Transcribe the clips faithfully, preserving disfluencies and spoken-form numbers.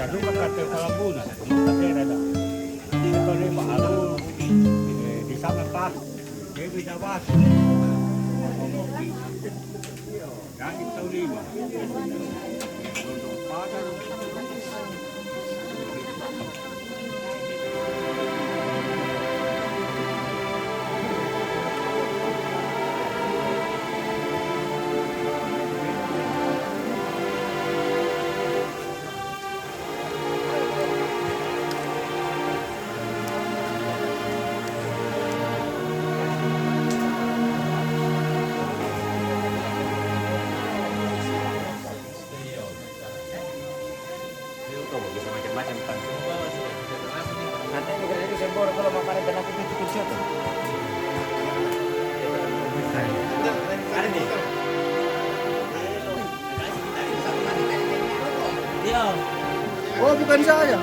Lupa kata Palabuna, lupa kata da. Ito ni Maharu, eh, di sana pa. Devi Dawas. Dani Taurima. Padang. Nanti ini kerja di Sembor, kalau mau pada kena kita ikut siapa? Ada nih. Oh, bukan saya.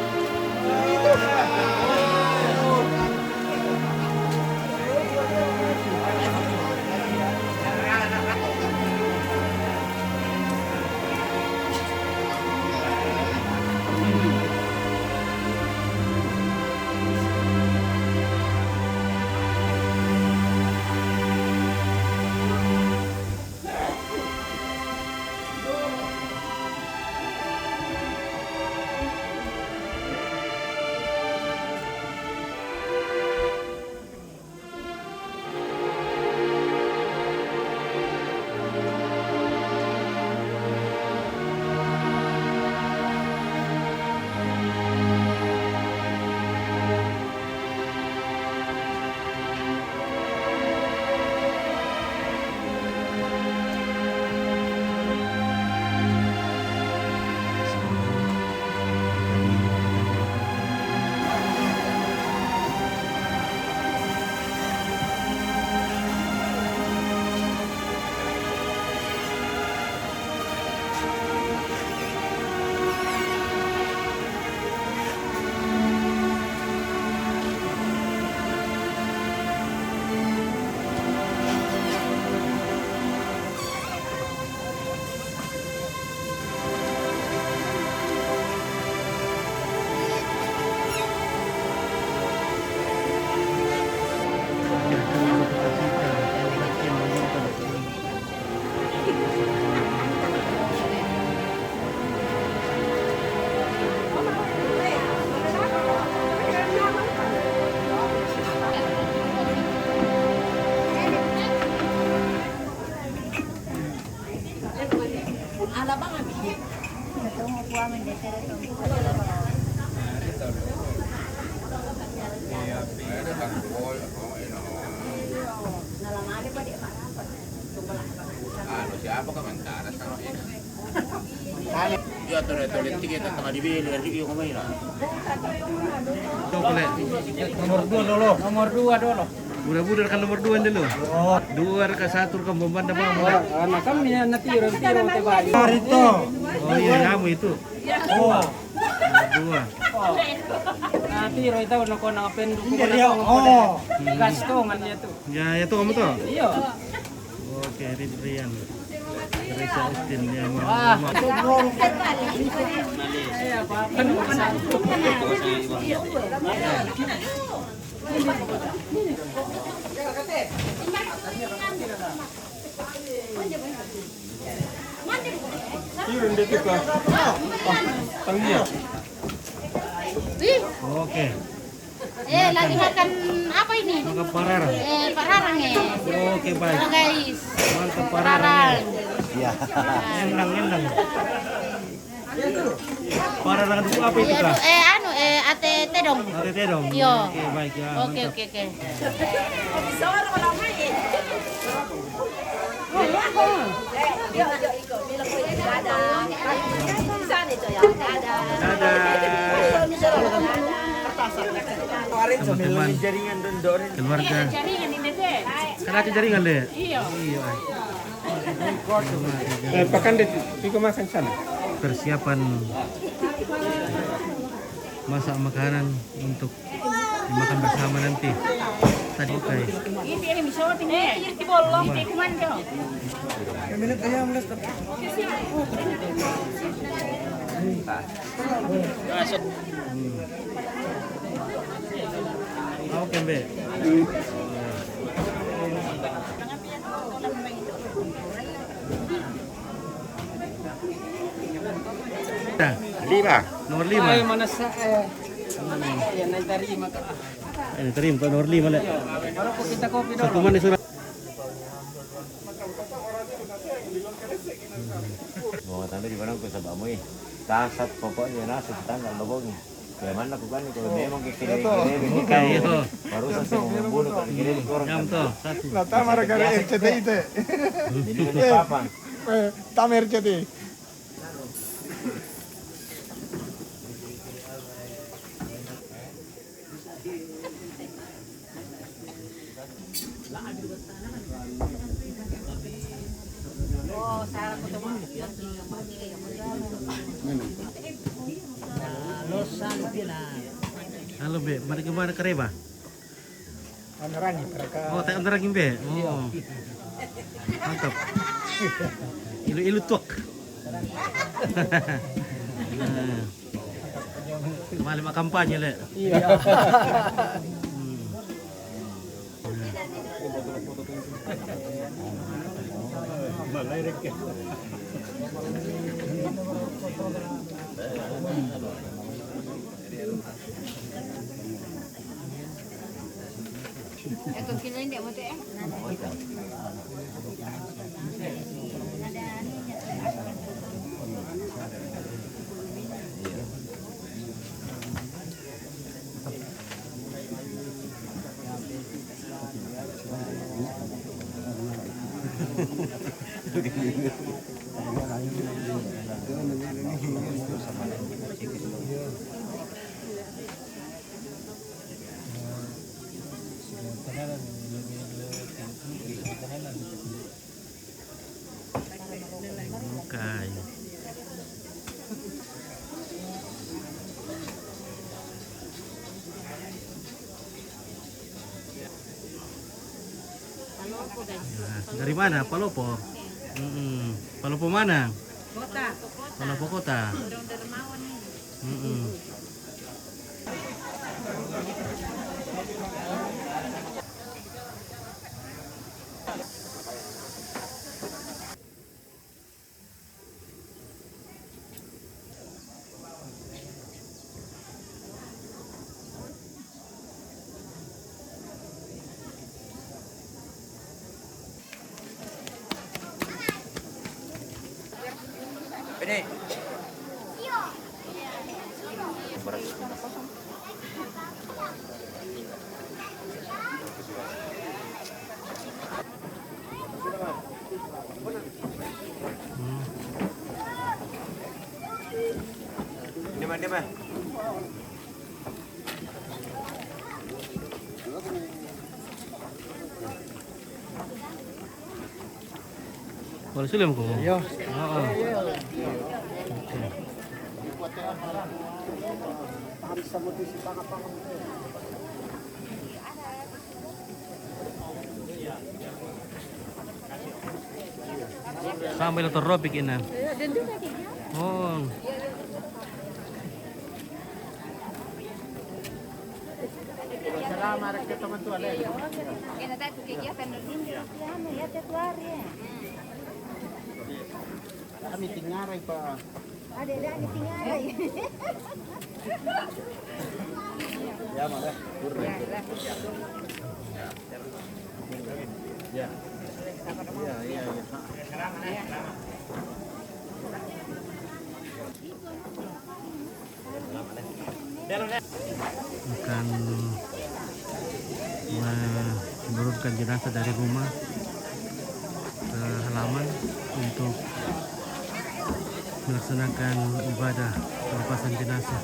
Anu, siapa ka mentara sama ini? Iya, tole-tole tiga, tengah dibeli, ada juga kemarin. Coba lihat. Nomor dua dulu. Nomor dua dulu. Buda-buda kan nomor dua dulu. Oh. Dua ka satu ka, bomban da bang. Wah, anak kami ya, nanti orang tiro te bayu. Marito. Oh iya, kamu itu. Oh. Nomor dua. Nanti ro itu nak kau nak pen dukung. Iya, iya. Oh. Gas tuh ngan dia tuh. Ya, itu kamu tuh. Iya. Oke, Ribrian. Reza Udin, ya, mau, mau. Iya, dia suka. Tanggia. Oke. Eh, lagi makan apa ini? Makan pararang. Eh, pararang, eh. Oke, baik. Halo, guys. Mantap, pararang, pararang. Eh. Iya. Endang, endang. Pararang itu apa itu, iya, Kak? Aduh, eh, anu, eh, ate tedong. Ate tedong. Iya. Oke, baik, ya. Oke, mantap. Oke, oke. Dadah. Teman-teman. Keluarga. Kan ada jaringan, Dek? Iya. Iya. Eh, pakan di, di kemasan sana. Persiapan masak makanan untuk dimakan bersama nanti. Tadi, oke. Ini dia yang bisa, ini. Eh, ini bolong, ini kuman, Jo. Oke, Mbak. Lima. Nomor lima. Ay, mana sa, eh, mana ya, nanti lima ka. Ini terima nomor lima, le. Baru kita kopi dulu. Satu manis, surat. Mau tanda di mana, ku sabab mo, eh. Tasat pokoknya nasib tanggal lobong. Bagaimana aku kan, kalau memang kira-kira ini kau. Iya. Baru saya mau membunuh, kalau kira-kira orang. Jam tuh, satu. Nah, tama gara-gara R C T I itu. Jadi, ini apa? Eh, tama R C T I. Halo, Be. Mari kemana, Kareba? Andarangi, mereka. Oh, tak Andarangi, Be. Oh. Mantap. Ilu-ilu tuak. Kembali mak kampanye, le. Iya. Hmm. Eko kilo ini mau teh? Bukai. Ya, dari mana? Palopo. Mm-mm. Palopo mana? Kota. Palopo kota. Mm-mm. Boleh sulim ko? Iya. Oo. Sambil terobik ini. Oo. Kami tinggarai pa. Ada, ada, ada tinggarai. Ya, mana? Ya. Ya, ya, ya. Akan menurunkan jenazah dari rumah ke halaman untuk melaksanakan ibadah pelepasan jenazah.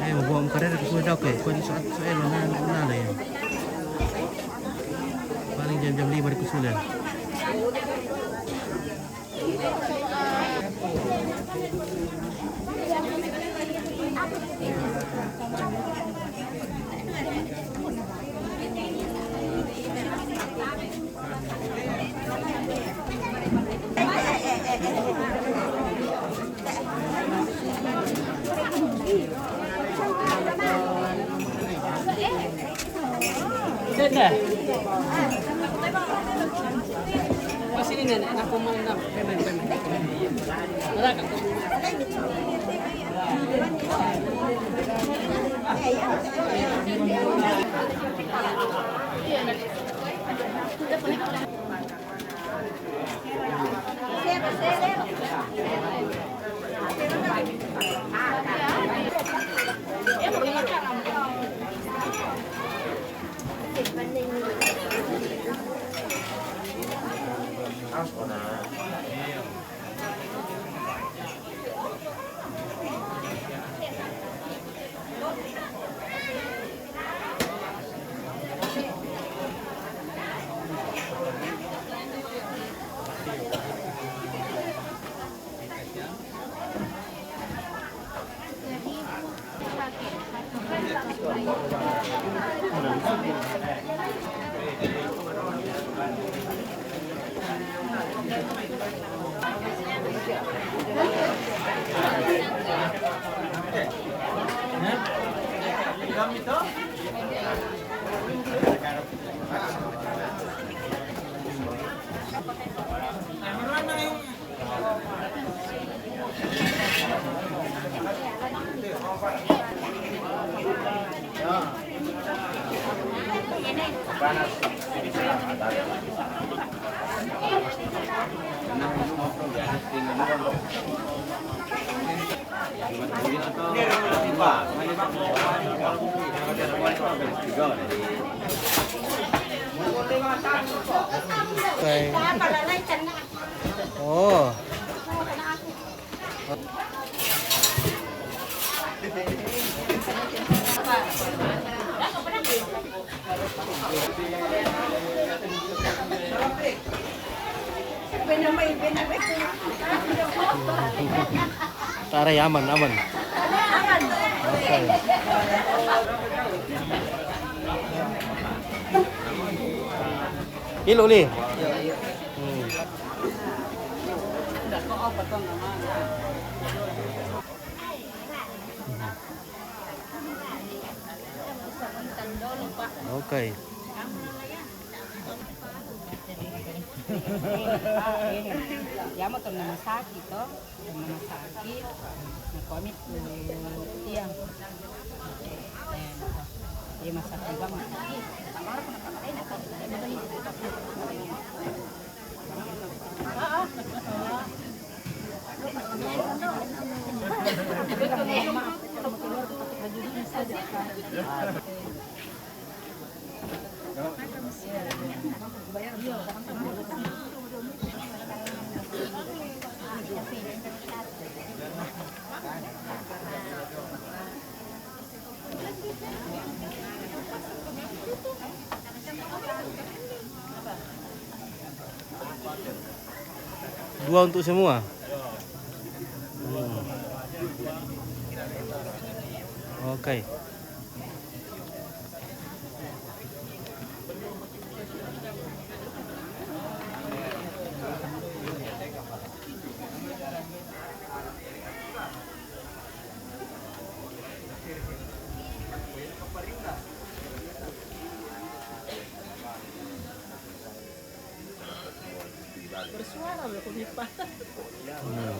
Eh, mabuang karera ku sudah, oke. Kau ni soal, soal mana, mana lah ya? Paling jam, jam lima di ku sudah. Dada. Pas ini, Nenek, nak kumain, nak. Preman, preman. Neraka. Oke. Oh. Taray, aman, aman. Oke. Ilo, Li. Hmm. Okay. Yamo to namasakit to, namasakit. Nakuha mi to tiyan. Eh, masakit ba, masakit. Dua untuk semua. Hmm. Oke. Bersuara loh, Kunipa. Hmm.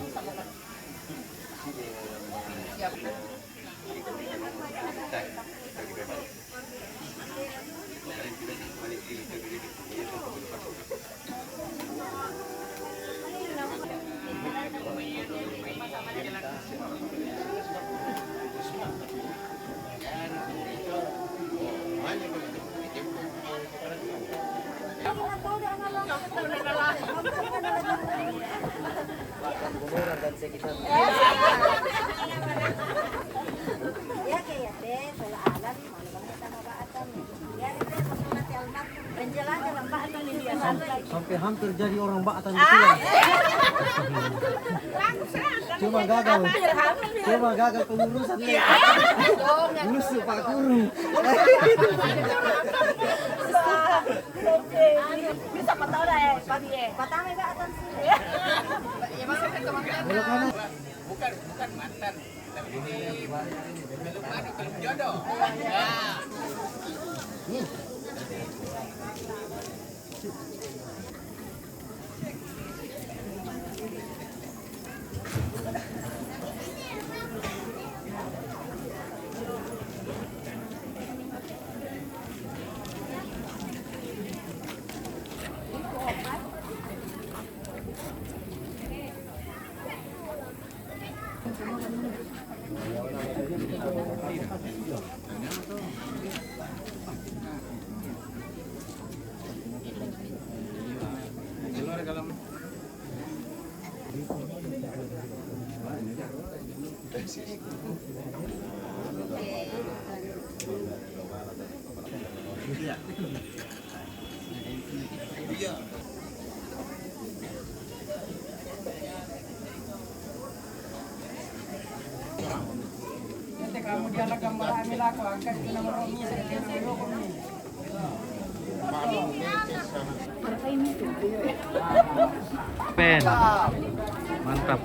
Hampir jadi orang Batak gitu ya. Cuma gagal. Cuma gagal pengurusan. Musuh Pak Guru. Oke. Bisa patah dah, eh, pagi, eh. Patah, eh, Kak, atas. Belok kanan. Bukan, bukan mantan. Tapi ini belum anu, belum jodoh. Ya. Pen. Mantap.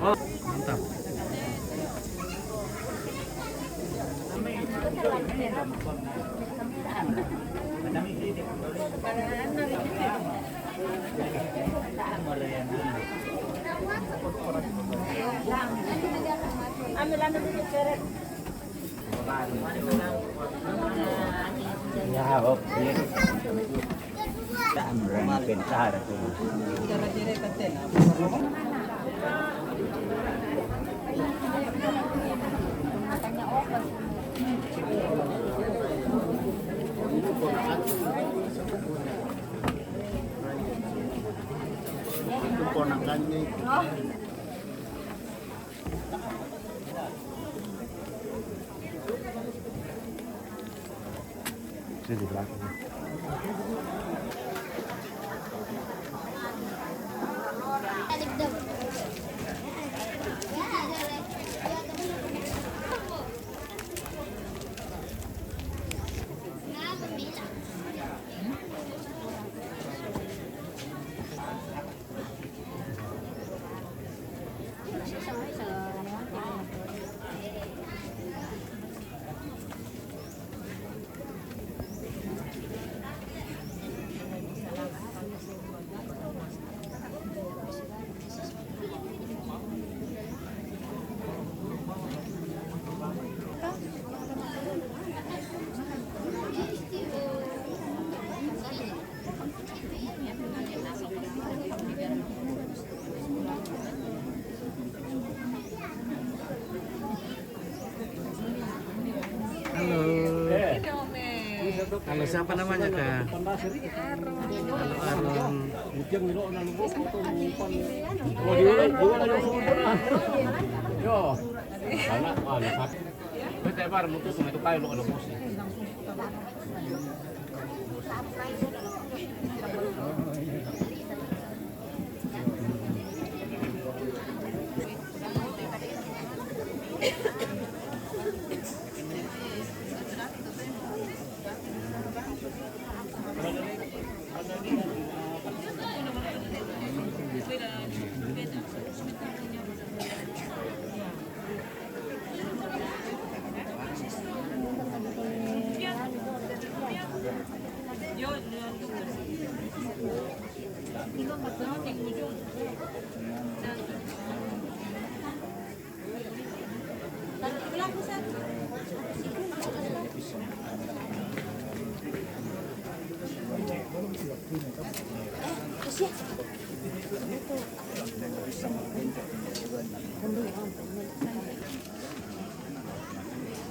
Oh, mantap. Ya, oke. Amran pintar tu. Itu ponakannya itu. Sini di belakang. Halo. Halo, siapa namanya, Kak? Halo, Aron. Yo. Anak, anak. Bete bar mutus itu kayu lo, anak musi.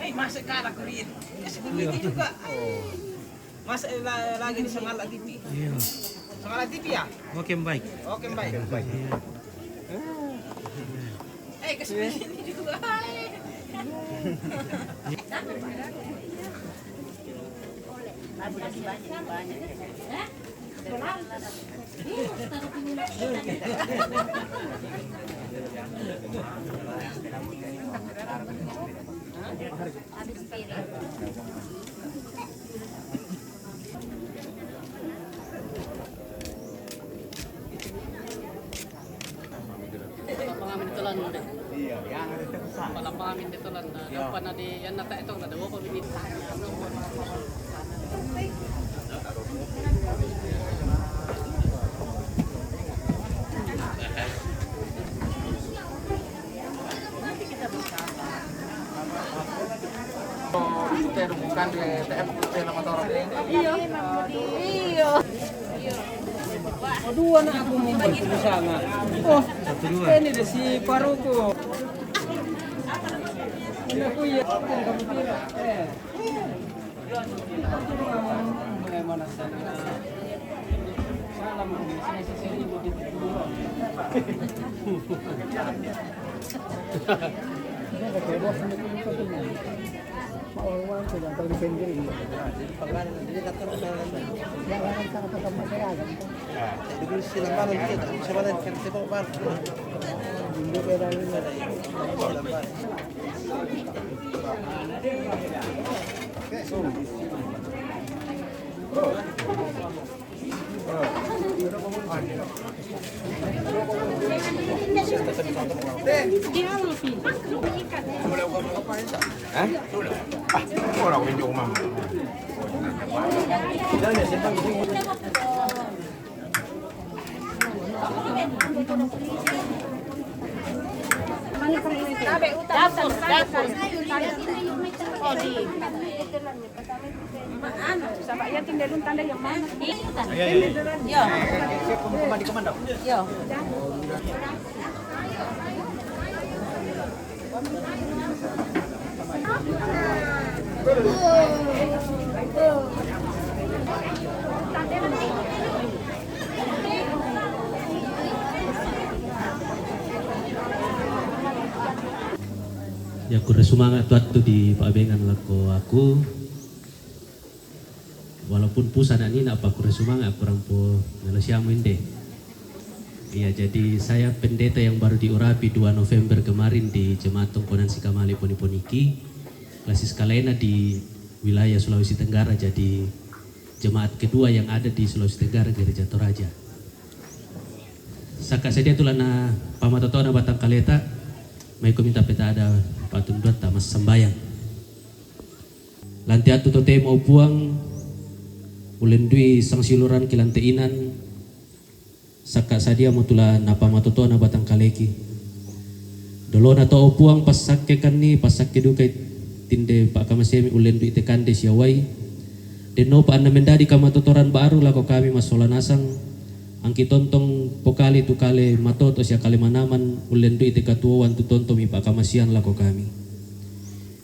Eh, masuk kalah kurir. Ya, sebelum itu juga. Masuk la-, lagi di Sangala T V. Iya. Sangala T V ya? Oke, baik. Oke, baik. Iya. Eh, ke sini juga. Pengalaman di telan deh. Iya, yang ada terusan. Pala pengalaman di telan, nah, iya. Dapat na di yang nata itu na dua puluh menit. Iyo. Iyo. Dua na aku membuat usaha. Oh, ini deh si Paruku. Ini aku ya, kamu kira. Eh. Dapur, dapur. Oh, di. Anu, siapa ya, tindelun tanda yang mana? Iya, iya, iya. Iya. Iya. Ya, kurre sumanga' tu attu di pa'bengan lako aku. Walaupun pusa na nina, apa kurre sumanga' kurang po nalasiamu inde. Iya, jadi saya pendeta yang baru diurapi dua November kemarin di Jemaat Tongkonan Sikamale Poniponiki, klasis kalena di wilayah Sulawesi Tenggara, jadi jemaat kedua yang ada di Sulawesi Tenggara, Gereja Toraja. Saka sadia tu la na pamatoto'na batang kaleta, maiko minta peta ada patunduatta massambayang. Lanti attu totemo, o Puang, ullendu'i sangsiuluranki lan te inan, saka sadiamo tu la napamatoto'na batang kaleki. Dolona to, o Puang, passakkekanni, passakke dukai tinde pa'kamaseammi ullendu'i te kande sia uai. Dennopa anna mendadi kamatotoran baru lako kami massola nasang, angki tontong pokali tu kale matoto sia kale manaman ullendu'i te katuoan tu tontong mipa'kamasiang lako kami.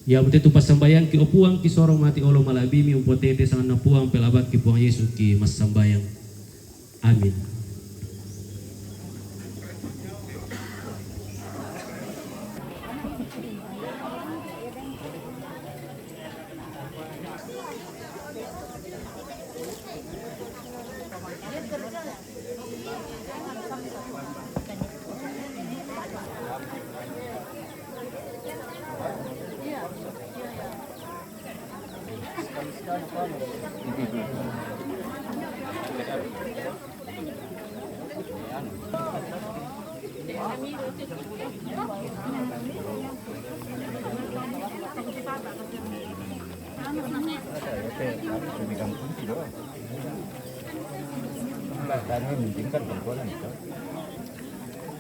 Iamote tu passambayangki, o Puang, kisorong mati olo mala'bimi umpotete, sanganna Puang pelabakki Puang Yesu ki massambayang. Amin.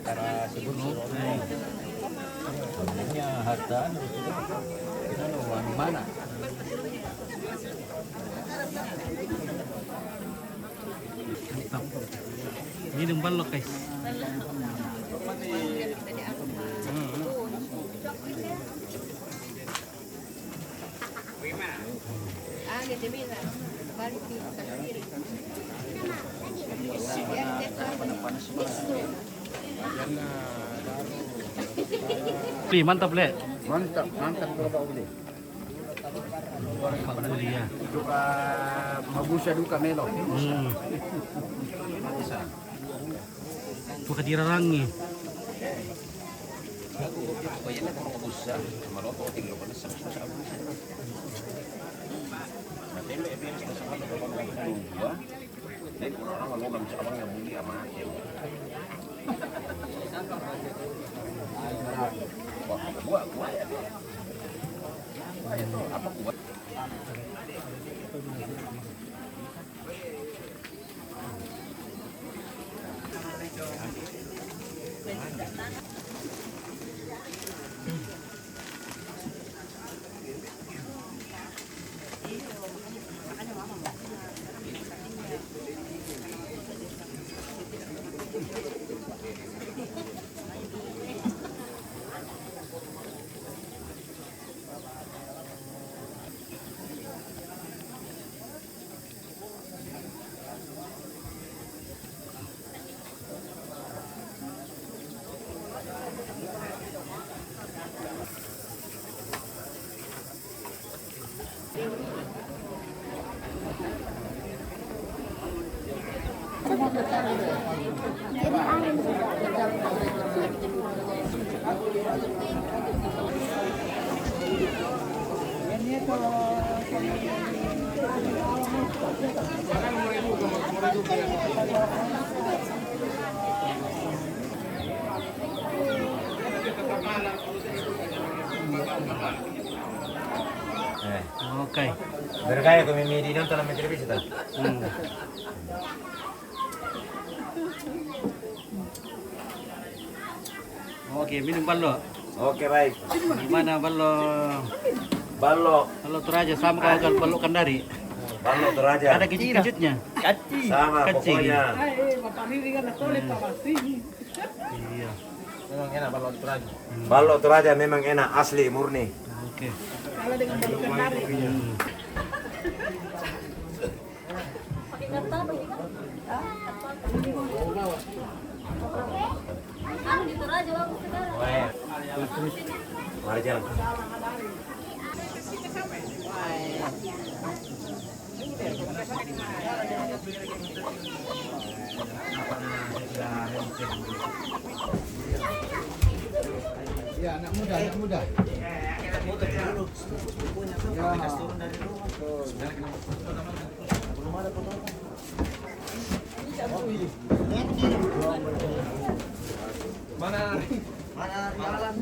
Cara sebut suruhnya. Sebenarnya harta anu itu, kita nu anu mana? Ini dong balok, guys. Uli, mantap, Le. Mantap, mantap kalau Pak Uli. Pak Uli, ya. Duka mabusa duka melo. Hmm. Duka dirarangi. Eh. Oke. Bergaya ko mimi di nonton sama televisi ta? Hmm. Oke, minum ballo. Oke, baik. Gimana ballo? Ballo. Ballo Toraja sama kayak ballo Kendari. Ballo Toraja. Ada kejut-kejutnya. Kaci. Sama kaci. Pokoknya. Eh, Bapak Riri kan tole Pak Basri. Iya. Memang enak ballo Toraja. Hmm. Ballo Toraja memang enak, asli, murni. Oke. Kalau dengan ballo Kendari. Hmm. Pakai kata apa ini, Kak? Anu di Toraja bagus sekarang. Mari jalan. Ya, anak muda, anak muda. Ya. Mana? Mana Rialan?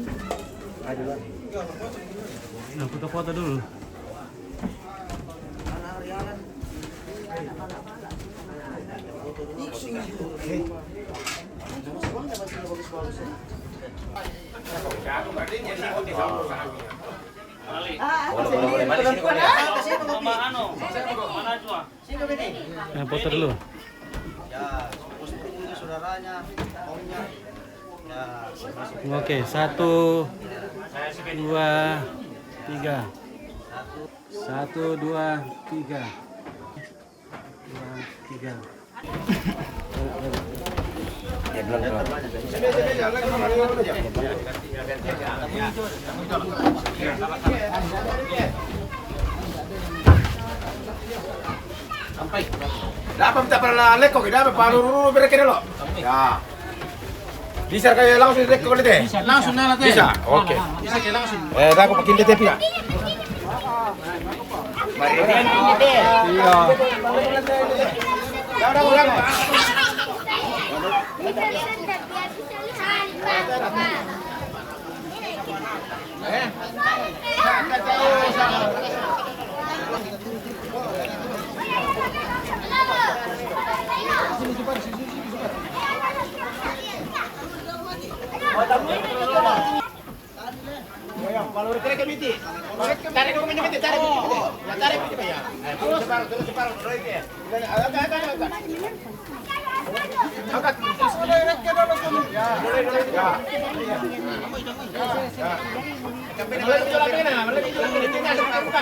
Nah, foto-foto dulu. Mana Rialan? Bagus-bagus ya. Ah, aku sendiri perempuan. Ah, kasih itu kopi. Mana Jua? Sini kopi nih. Nah, foto dulu. Ya, terus itu saudaranya, omnya. Ya, oke, satu, dua, tiga. Satu, dua, tiga. Dua, tiga. Sampai. Dapat minta pala leko, dapat pala ruru bere kene lo. Ya. Bisa kayak langsung direkam kali deh? Langsung nala teh. Bisa, oke. Bisa kayak langsung. Eh, aku pakai D T P ya? Iya. Tarik dulu, tarik dulu, tarik dulu. Ya, tarik dulu, ya. Ayo, terus separuh, terus separuh, terus separuh. Angkat, angkat, angkat. Angkat. Ya, dulu, dulu, ya. Ya. Sampai dengan itu lagi, nah, lagi itu lagi, ini ada buka.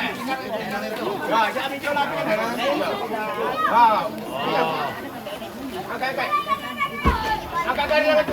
Ya, jangan itu lagi, nah. Ya. Angkat, angkat. Angkat, angkat, angkat.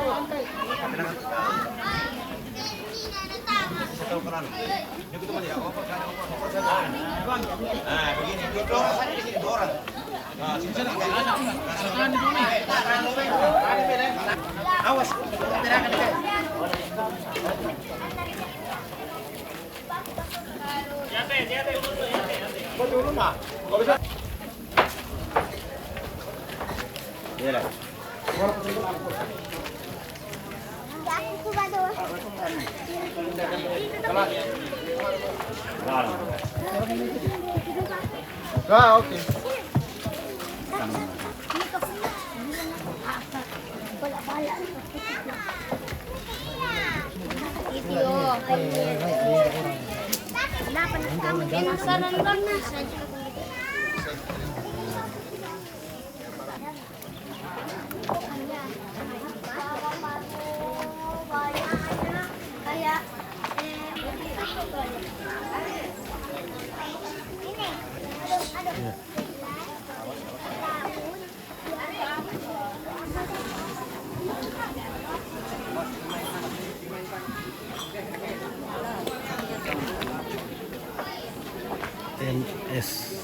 M S.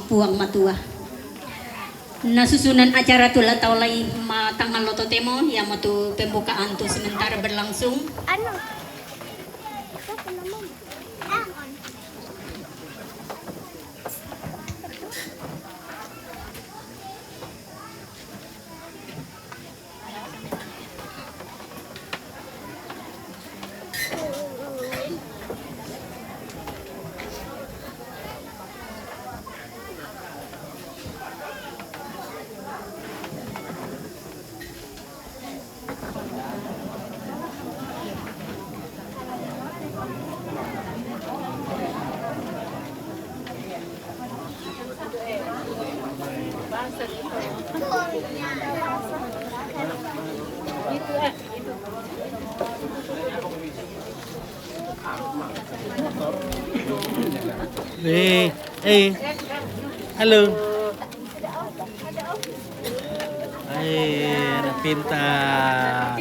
Puang Matua. Na susunan acara tu la tau lai ma tangan lo totemo, ia mo tu pembukaan tu sementara berlangsung. Anu. Eh, eh. Halo. Eh, anak pintar.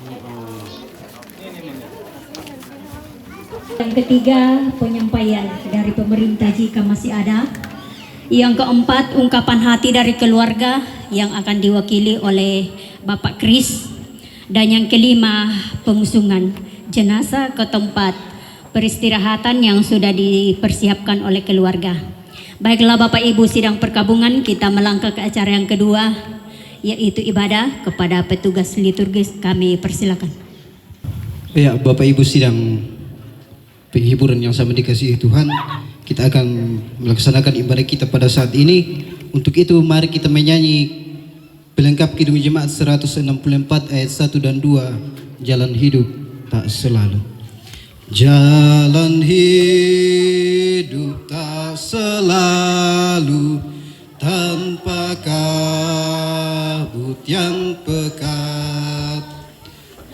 Mm-mm. Yang ketiga, penyampaian dari pemerintah jika masih ada. Yang keempat, ungkapan hati dari keluarga yang akan diwakili oleh Bapak Kris. Dan yang kelima, pengusungan jenazah ke tempat peristirahatan yang sudah dipersiapkan oleh keluarga. Baiklah, Bapak Ibu sidang perkabungan, kita melangkah ke acara yang kedua, yaitu ibadah. Kepada petugas liturgis kami persilakan. Ya, Bapak Ibu sidang penghiburan yang sama dikasihi Tuhan, kita akan melaksanakan ibadah kita pada saat ini. Untuk itu, mari kita menyanyi pelengkap Kidung Jemaat seratus enam puluh empat ayat satu dan dua, Jalan Hidup Tak Selalu. Jalan hidup tak selalu tanpa kabut yang pekat,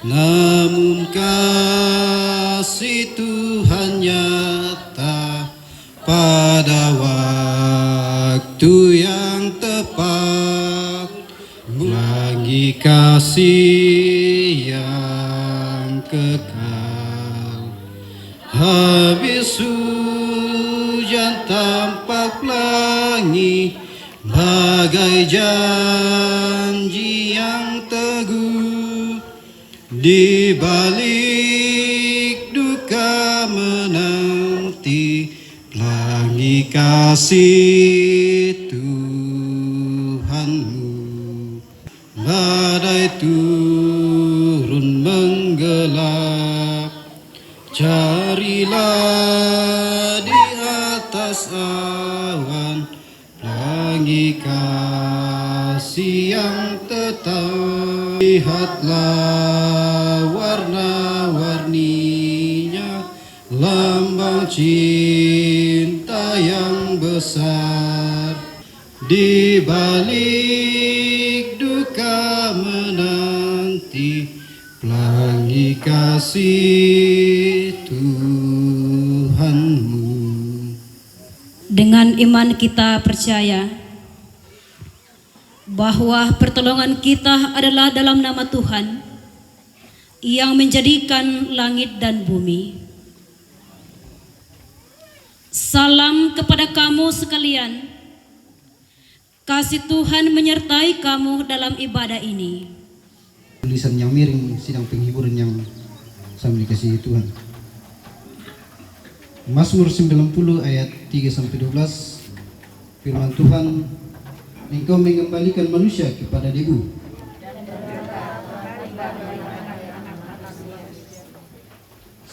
namun kasih Tuhan nyata pada waktu yang tepat. Pelangi kasih yang kekal. Habis hujan tampak pelangi bagai janji yang teguh. Di balik duka menanti, pelangi kasih Tuhanmu. Badai turun menggelap, carilah di atas awan pelangi kasih yang tetap. Lihatlah warna-warninya, lambang cinta yang besar. Di balik duka menanti, pelangi kasih Tuhanmu. Dengan iman kita percaya bahwa pertolongan kita adalah dalam nama Tuhan, Yang menjadikan langit dan bumi. Salam kepada kamu sekalian. Kasih Tuhan menyertai kamu dalam ibadah ini. Tulisan yang miring, sidang penghiburan yang sama dikasihi Tuhan. Mazmur sembilan puluh ayat tiga sampai dua belas, firman Tuhan, "Engkau mengembalikan manusia kepada debu.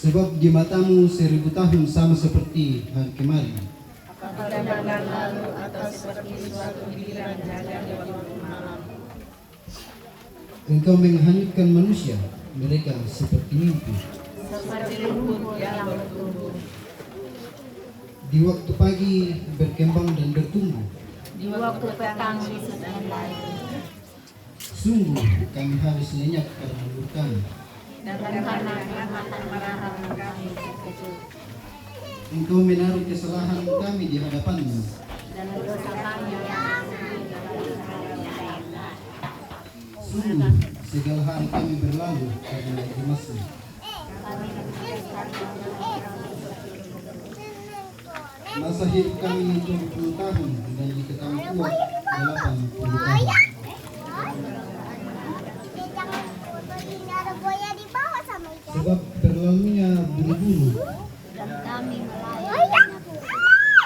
Sebab di matamu seribu tahun sama seperti hari kemarin. Apakah berlalu atau seperti suatu bilang jaga di waktu malam? Engkau menghanyutkan manusia, mereka seperti mimpi. Seperti rumput yang bertumbuh. Di waktu pagi berkembang dan bertumbuh. Di waktu petang bisa dan lain. Sungguh kami habis lenyap karena murkamu. Dan karena kehangatan marahmu kami terkejut. Engkau menaruh kesalahan kami di hadapanmu. Dan dosa kami yang sungguh segala hari kami berlalu karena gemasmu. Masa hidup kami tujuh puluh tahun dan diketahui kuat delapan puluh tahun. Sebab berlalunya buru-buru.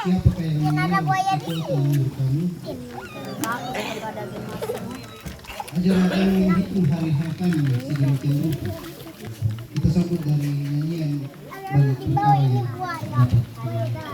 Siapakah yang mengenal kekuatan umur kami? Ajarlah kami menghitung hari-hari kami sedemikian rupa. Kita sambut dari nyanyian banyak perkara yang dapat kita.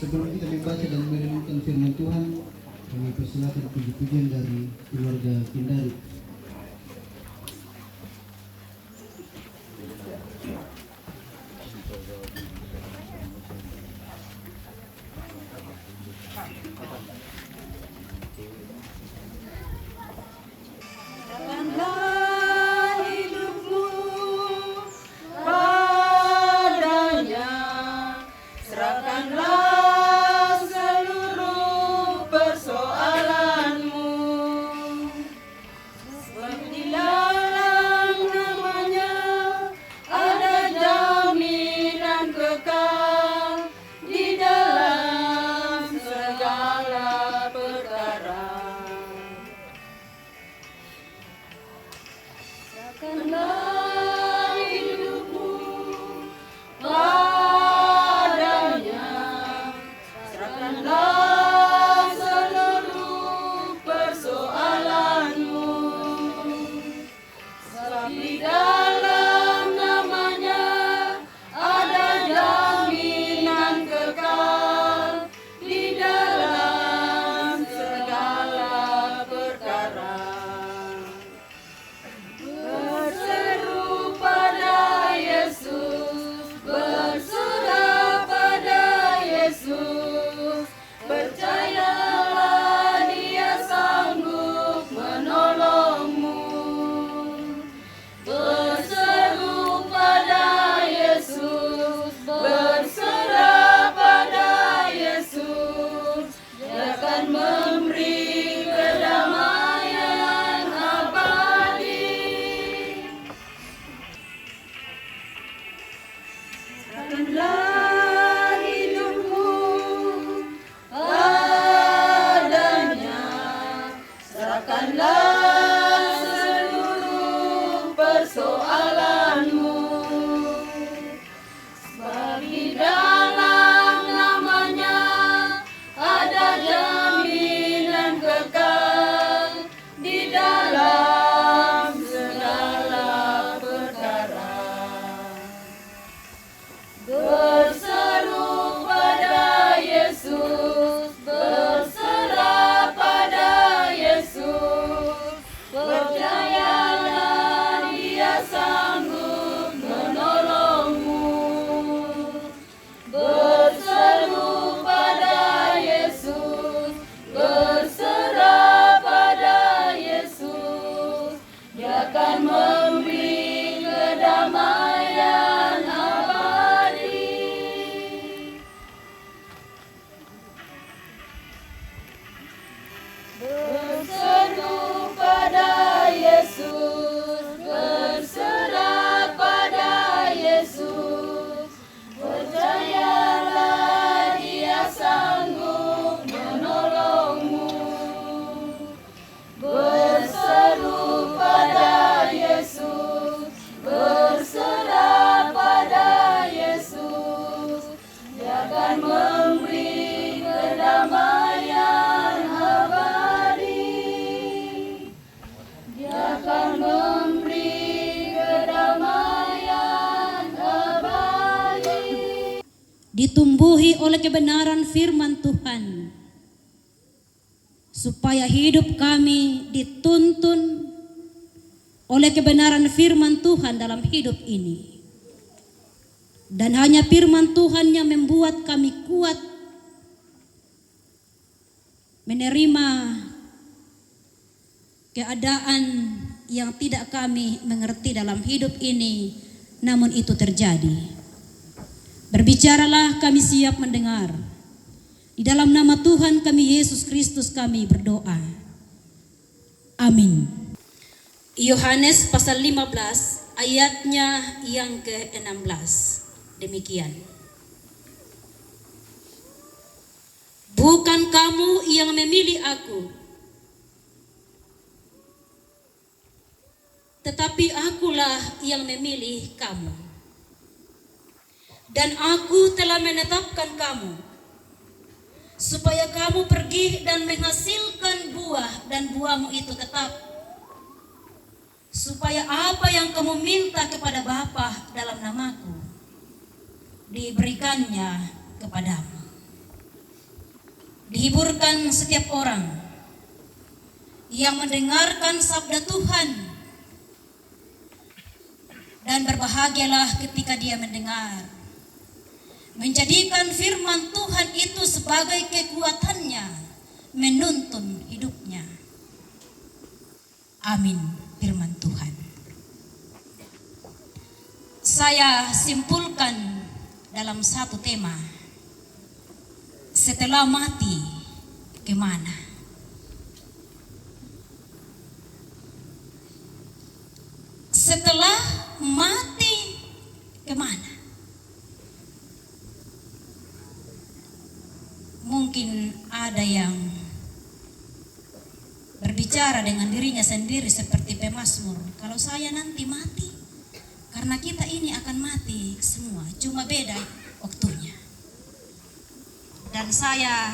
Sebelum kita membaca dan merenungkan firman Tuhan, kami persilakan puji-pujian dari keluarga Kindari. Serahkanlah hidupmu padanya, serahkanlah seluruh persoalanmu. Sebab di dalam nama-Nya ada jaminan kekal di dalam segala perkara. Serahkanlah hidupmu padanya. Tumbuhi oleh kebenaran firman Tuhan, supaya hidup kami dituntun oleh kebenaran firman Tuhan dalam hidup ini. Dan hanya firman Tuhan yang membuat kami kuat menerima keadaan yang tidak kami mengerti dalam hidup ini, namun itu terjadi. Berbicaralah, kami siap mendengar. Di dalam nama Tuhan kami, Yesus Kristus, kami berdoa. Amin. Yohanes pasal lima belas, ayatnya yang keenam belas. Demikian. Bukan kamu yang memilih aku, tetapi akulah yang memilih kamu. Dan aku telah menetapkan kamu, supaya kamu pergi dan menghasilkan buah, dan buahmu itu tetap, supaya apa yang kamu minta kepada Bapa dalam namaku, diberikannya kepadamu. Dihiburkan setiap orang yang mendengarkan sabda Tuhan, dan berbahagialah ketika dia mendengar, menjadikan firman Tuhan itu sebagai kekuatannya menuntun hidupnya. Amin. Firman Tuhan. Saya simpulkan dalam satu tema. Setelah mati, ke mana? Setelah mati, ke mana? Mungkin ada yang berbicara dengan dirinya sendiri seperti pemazmur, "Kalau saya nanti mati," karena kita ini akan mati semua, cuma beda waktunya. Dan saya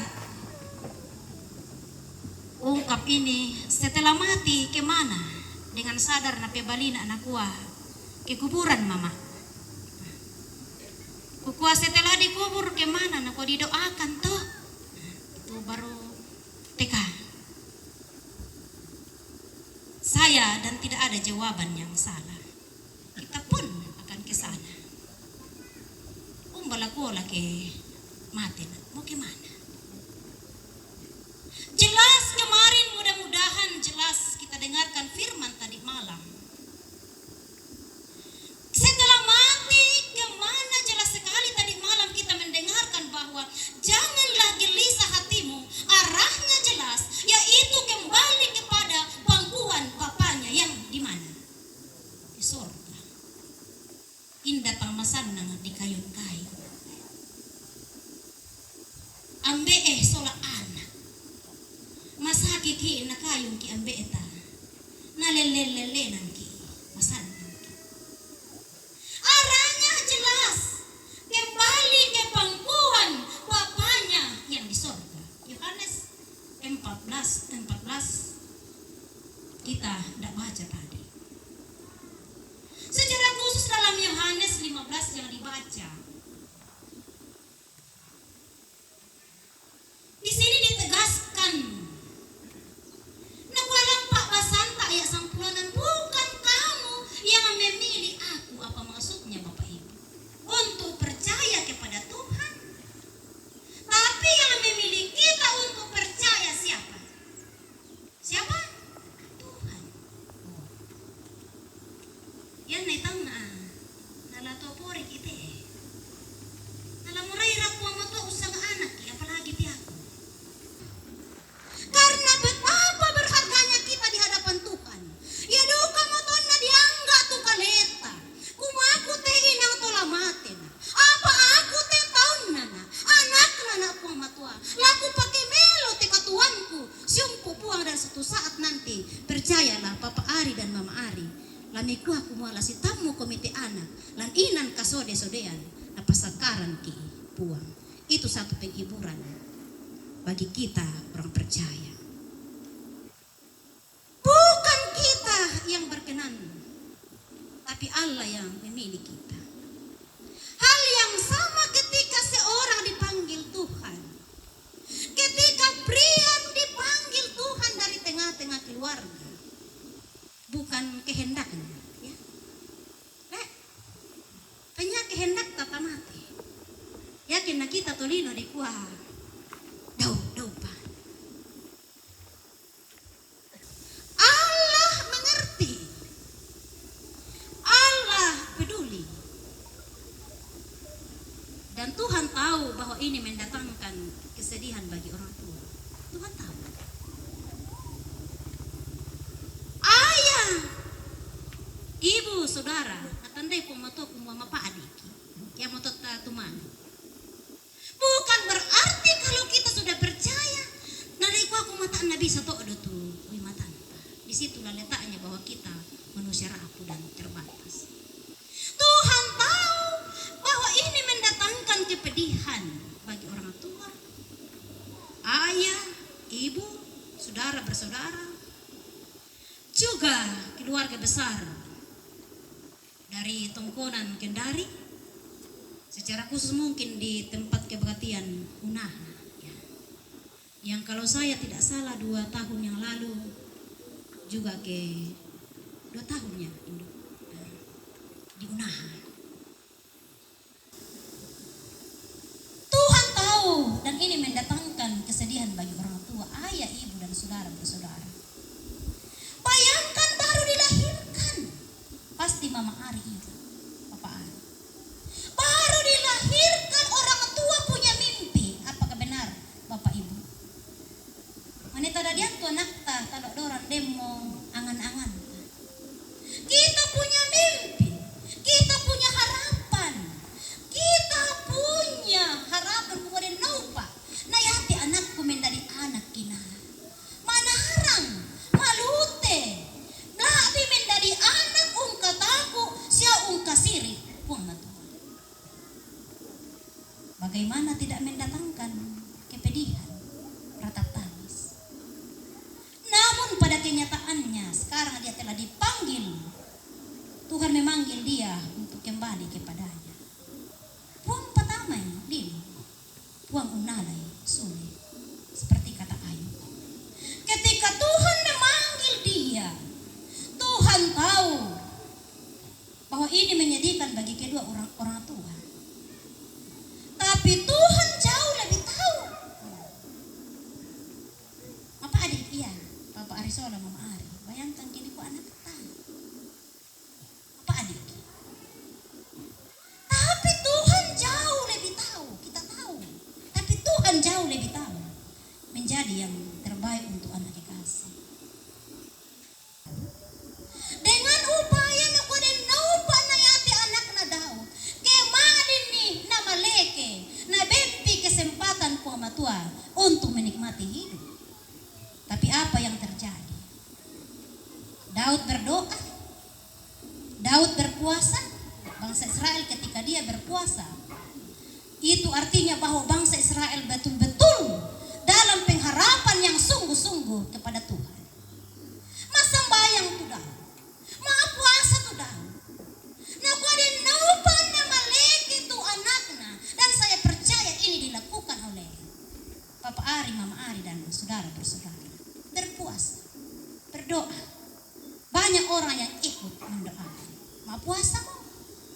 ungkap ini, setelah mati ke mana? Dengan sadar na pe balina, nakua, "Ke kuburan, Mama." Kukua, "Setelah dikubur ke mana?" Nakua, "Didoakan toh." Itu baru teka saya, dan tidak ada jawaban yang salah. Kita pun akan ke sana. Umba la kola ke mate na, mau ke mana? Jelas kemarin, mudah-mudahan jelas kita dengarkan firman tadi malam. Setelah mati ke mana, jelas sekali tadi malam kita mendengarkan bahwa janganlah gelisah hatimu, arahnya jelas, yaitu kembali kepada pangkuan Bapanya yang di mana? Di sorga. Inda tang masannang di kayun kai. Ambe'e sola ana'. Masakiki na kayungki ambe'ta. Na lelle-lellenangki. Masannangki. Arahnya jelas. Kembali ke pangkuan Bapanya yang di sorga. Yohanes empat belas, empat belas. Kita ndak baca tadi. Secara khusus dalam Yohanes lima belas yang dibaca, di sini ditegaskan, nakua lampa basanta ayat sampulona, "Bukan kamu yang memilih aku." Apa maksudnya, Bapak Ibu? Untuk percaya kepada Tuhan. Tapi yang memilih kita untuk percaya siapa? Siapa? Tuhan. Oh. Yan na itang na, nala to pori kite. Nala murai ra Puang Matua usaha anak, apalagi ti aku. Karena betapa berharganya kita di hadapan Tuhan. Ya duka mo tonna diangga' tu kaleta. Kumaku te inang tola mate na. Apa aku te taunna na, anakna na Puang Matua. La kupake melo te katuoangku, siumpu Puang, dan suatu saat nanti, percayalah, Papa Ari dan Mama Ari, la mikua kumua la sitammuko mi te anak, lan inan kasode-sodean, napasakkaranki Puang. Itu satu penghiburan bagi kita orang percaya. Bukan kita yang berkenan, tapi Allah yang memilih kita. Hal yang sama ketika seorang Toku mama pa'diki. Kiamo totta tumanu. Bukan berarti kalau kita sudah percaya, na dikua ku mata na bisa todo tu, ui matanta. Disitulah letaknya bahwa kita manusia rapuh dan terbatas. Tuhan tahu bahwa ini mendatangkan kepedihan bagi orang tua, ayah, ibu, saudara bersaudara, juga keluarga besar dari Tongkonan Kendari, secara khusus mungkin di tempat kebaktian Unaha, ya. Yang kalau saya tidak salah dua tahun yang lalu juga ke, dua tahun ya, Indo, ya, di Unaha. Tuhan tahu, dan ini mendatangkan kesedihan bagi orang tua, ayah, ibu, dan saudara bersaudara. Bayangkan baru dilahirkan, pasti mama Ari itu, papa Ari. Baru dilahirkan orang tua punya mimpi. Apakah benar, Bapak Ibu? Mane tadadiang tu anakta, tadodorang demmo angan-anganta. Kita punya mimpi, kita punya harapan, kita punya harapan kukua den naupa na yate anakku menjadi anak kina. Manarang, malute, la'bi menjadi anak ungkataku sia ungkasiri Puang Matua. Bagaimana tidak mendatangkan kepedihan, rata tangis. Namun pada kenyataannya sekarang dia telah dipanggil. Tuhan memanggil dia untuk kembali kepada-Nya. Puang patamai lino, Puang unnalai sule. Seperti kata Ayub. Ketika Tuhan memanggil dia, Tuhan tahu bahwa ini menyedihkan bagi kedua orang, orang tua. Tapi Tuhan jauh lebih tahu. Apa adik? Iya, Papa Ari sola, Mama Ari. Bayangkan kini ku anakta. Apa adik? Tapi Tuhan jauh lebih tahu, kita tahu. Tapi Tuhan jauh lebih tahu menjadi yang terbaik untuk anak kekasih. Dengan upaya na kua den naupa na yate anakna Daud, kema'dinni na maleke, na beppi kesempatan Puang Matua untuk menikmati hidup. Tapi apa yang terjadi? Daud berdoa, Daud berpuasa. Bangsa Israel ketika dia berpuasa, itu artinya bahwa bangsa Israel betul-betul dalam pengharapan yang sungguh-sungguh kepada Tuhan. Masambayang tu Daud. Mapuasa tu Daud. Na kua den naupa na maleke tu anakna, dan saya percaya ini dilakukan oleh Papa Ari, Mama Ari, dan saudara bersaudara. Berpuasa, berdoa. Banyak orang yang ikut mendoakan. Mapuasa mo,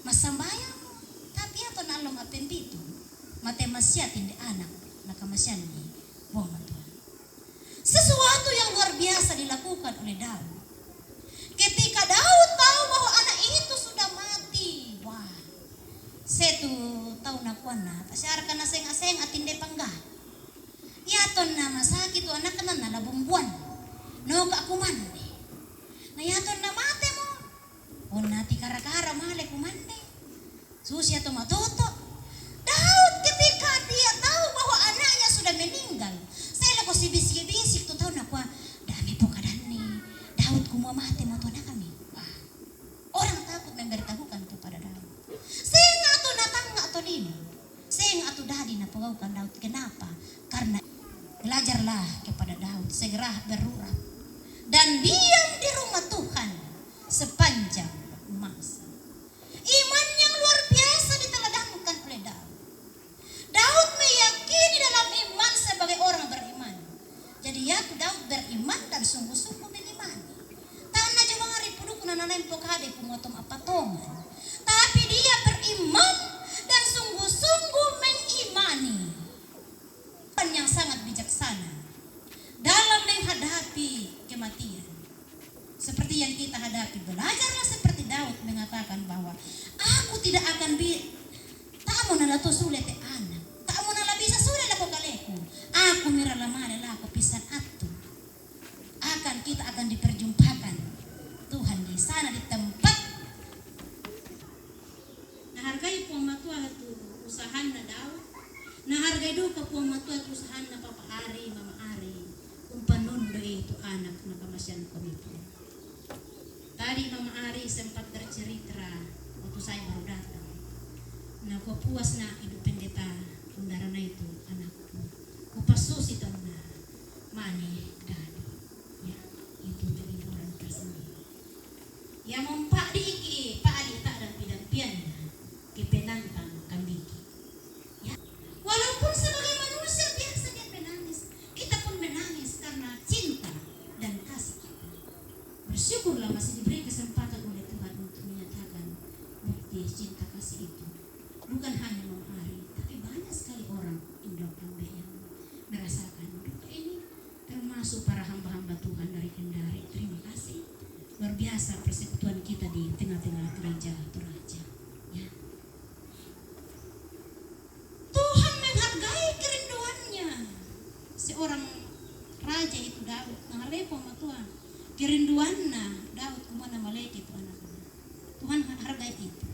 masambayang mo, tapi iya to na allo mappembitu, mate masia tinde anak, na kamaseanni Puang Matua. Sesuatu yang luar biasa dilakukan oleh Daud. Ketika Daud tahu bahwa anak itu sudah mati, wah, setu tau nakuanna, tasiarkan na senga-senga tinde pangga. Iya to na masaki tu anakna na labumbuan. Noka kumande. Na iya to na mate mo. Onna ti kara-kara male kumande. Susi atau matoto. Daud ketika dia tahu bahwa anaknya sudah meninggal, sai lako sibisik-bisik tu tau nakua, "Dame pokadanni Daud kumua mate mo tu anakmi." Wah, orang takut memberitahukan kepada Daud. Senga tu natangnga tolino. Senga tu dadi napogaukan Daud. Kenapa? Karena belajarlah kepada Daud, segera berurap dan diam di rumah Tuhan sepanjang masa. Iman yang luar biasa diteladankan oleh Daud. Daud meyakini dalam iman sebagai orang beriman. Jadi, ya, Daud beriman dan sungguh-sungguh mengimani. Taunna jumari pudukna nanain pokade kumua to mappatongan. Tapi dia beriman dan sungguh-sungguh mengimani. Yang sangat bijaksana dalam menghadapi kematian. Seperti yang kita hadapi, belajarlah seperti Daud mengatakan bahwa, "Aku tidak akan bi-, ta'mo na la to sule te anak, ta'mo na la bisa sule lako kaleku, aku mira la male lako pissan attu." Akan, kita akan diperjumpakan Tuhan di sana, di tempat. Puang Matua, tu usahanna Papa Ari, Mama Ari, umpanundu'i tu anak na kamasean kami, Puang. Tadi Mama Ari sempat bercerita waktu saya baru datang. Nakua, "Puas na Ibu Pendeta, undarana itu anakku. Kupasusi taunna, mane dadu." Ya, itu kehidupan tersendiri. Ya, mempa'diki, pa'di ta'dampi-dampianna, ke penantang kambiki. Ya. Walaupun sebagai manusia biasa dia menangis, kita pun menangis karena cinta dan kasih kita. Bersyukurlah masih diberi kesempatan oleh Tuhan untuk menyatakan bukti cinta kasih itu. Bukan hanya Mama Ari, tapi banyak sekali orang Indo Ambe yang merasakan duka ini, termasuk para hamba-hamba Tuhan dari Kendari. Terima kasih. Luar biasa persekutuan kita di tengah-tengah gereja Toraja. Ya. Tuhan menghargai kerinduannya. Seorang raja itu Daud, menghargai Puang Matua. Kerinduanna Daud kumua namaleke tu anakna. Tuhan hargai itu.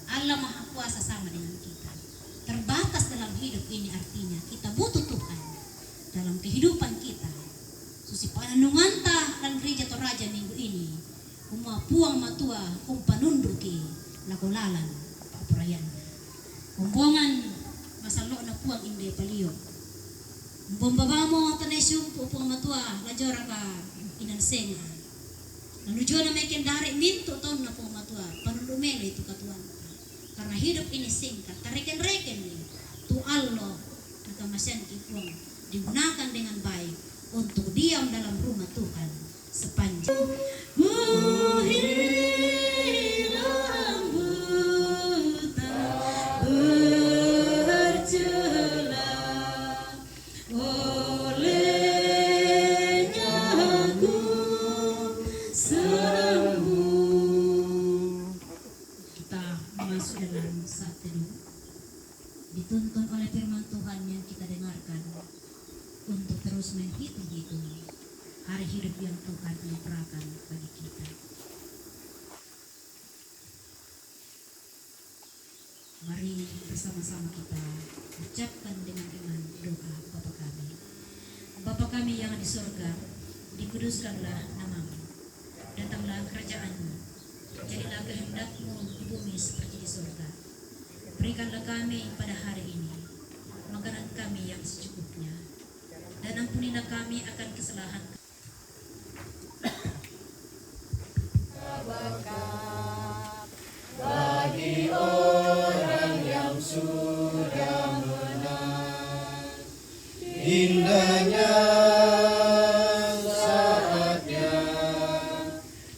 Allah Maha Kuasa sama dengan kita. Terbatas dalam hidup ini artinya kita butuh Tuhan dalam kehidupan kita. Susi panannunganta lan gereja Toraja minggu ini. Kumua Puang Matua umpanunduki lako lalan pa'poraianna. Kombongan masallo'na Puang inde palio. Bomba bamo tanai sumpu Puang Matua, lajoraka inang senga. Lalu jona mekendari mintu taunna Puang Matua, panundu melo itu katuanta. Karena hidup ini singkat, tareken-reken ni tu allo nakamaseanki Puang, digunakan dengan baik untuk diam dalam rumah Tuhan sepanjang. Ku hilang buta bercela, olehnya ku sembuh. Kita masuk dalam saat teduh, dituntun oleh firman Tuhan yang kita dengarkan untuk terus menghitung-hitung hari hidup yang Tuhan anugerahkan bagi kita. Mari bersama-sama kita ucapkan dengan iman doa Bapa kami. Bapa kami yang di sorga, dikuduskanlah nama-Mu. Datanglah kerajaan-Mu. Jadilah kehendak-Mu di bumi seperti di sorga. Berikanlah kami pada hari ini makanan kami yang secukupnya. Dan ampunilah kami akan kesalahan bagi orang yang sudah menang. Indahnya saatnya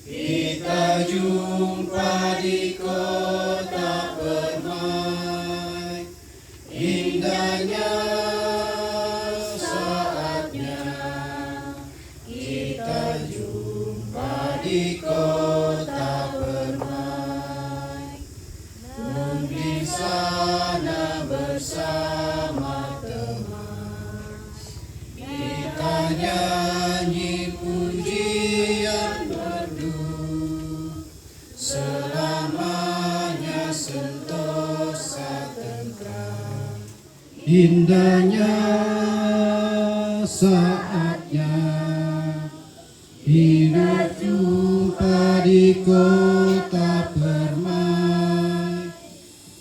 kita jumpa di kota permai. Indahnya saatnya kita jumpa di kota permai. Pun di sana bersama teman kita nyanyi pujian merdu. Selamanya sentosa tentram. Indahnya saatnya kita jumpa di kota permai.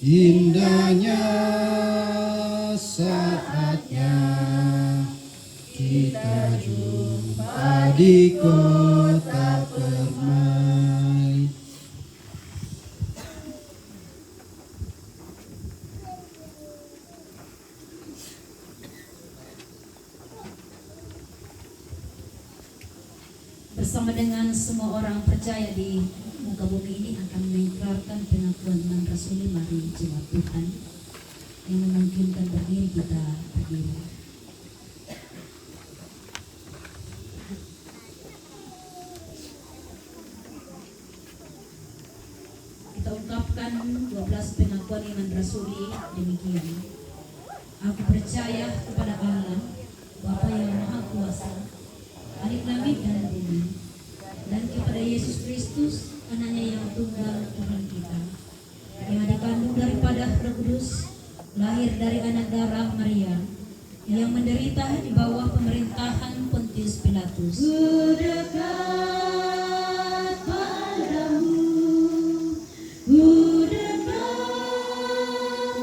Indahnya saatnya kita jumpa di kota permai. Bersama dengan semua orang percaya di muka bumi ini akan mengikrarkan pengakuan iman rasuli. Mari jemaat Tuhan yang memungkinkan berdiri, kita berdiri. Kita ungkapkan dua belas pengakuan iman rasuli demikian. Aku percaya kepada Allah, Bapa yang Maha Kuasa, Adik langit dan bumi, dan kepada Yesus Kristus, Anaknya yang tunggal, Tuhan kita, yang dikandung daripada Roh Kudus, lahir dari anak darah Maria, yang menderita di bawah pemerintahan Pontius Pilatus. Ku dekat padamu, ku dekat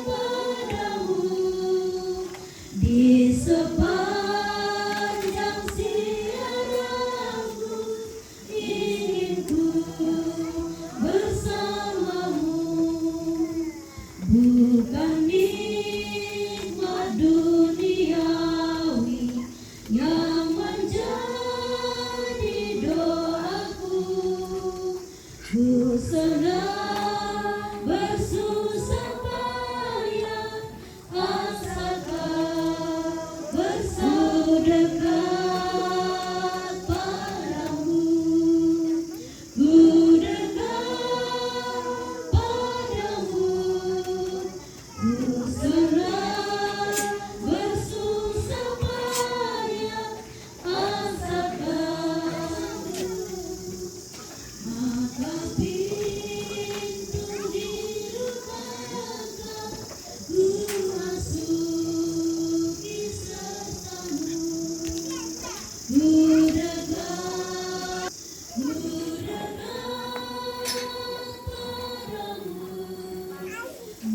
padamu, di sepanjang siaranku ingin ku bersamamu. Bukan nikmat duniawi yang menjadi doaku. Ku senang bersusah payah, asalkan bersedekah padamu. Ku dekat padamu, ku senang bersusah payah, asalkan maka pintu dibukakan, ku masuki sertamu, ku dekat, ku dekat padamu,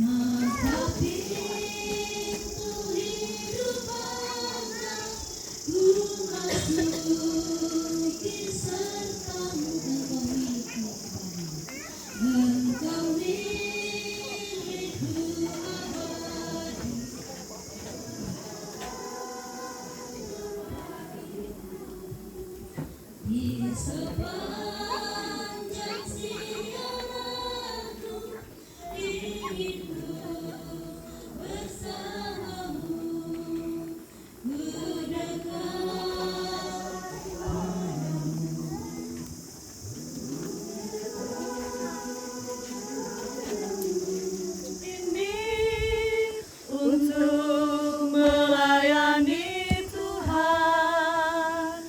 maka pintu hidup akan ku masuki sertamu. Engkau milikku, Tuhan. Engkau milikku abadi. Di sepanjang siaranku, ingin ku bersamamu. Ku dekat padamu. Ini untuk melayani Tuhan.